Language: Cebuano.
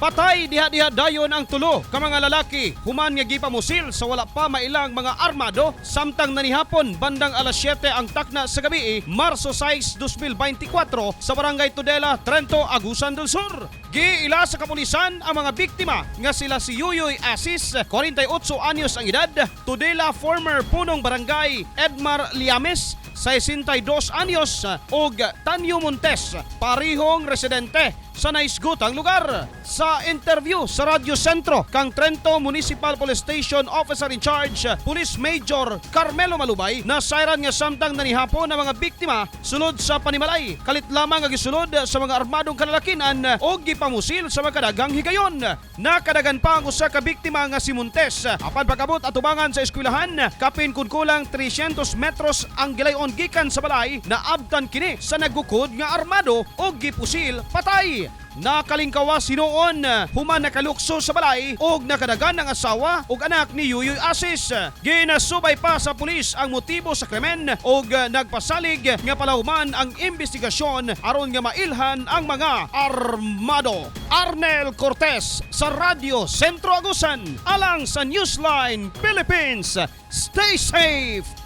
Patay diha-diha dayon ang tulo ka mga lalaki human nga gipamusil sa wala pa mailang mga armado samtang nanihapon bandang alas 7 ang takna sa gabi, Marso 6, 2024, sa Barangay Tudela, Trento, Agusan del Sur. Giila sa kapulisan ang mga biktima nga sila si Yuyoy Asis, 48 anyos ang edad, Tudela former punong barangay Edmar Liames, 62 anyos, ug Tanyo Montes, parihong residente sa naisgutang lugar. Sa interview sa Radyo Sentro kang Trento Municipal Police Station Officer in Charge, Police Major Carmelo Malubay, nasayran nga samtang nanihapon ang mga biktima sulod sa panimalay, kalit lamang ang gisulod sa mga armadong kalalakinan o gipamusil sa makadagang higayon. Nakadagan pa ang usa ka biktima nga si Montes. Apan pag-abot atubangan sa eskwelahan, kapin kun kulang 300 metros ang gilayon gikan sa balay, naabtan kini sa nagukod nga armado o gipusil patay. Nakalingkawas hinuon human nakalukso sa balay og nakadagan ang asawa ug anak ni Yuyoy Asis. Ginasubay pa sa pulis ang motibo sa krimen ug nagpasalig nga palahuman ang investigasyon aron nga mailhan ang mga armado. Arnel Cortez sa Radyo Sentro Agusan alang sa Newsline Philippines. Stay safe.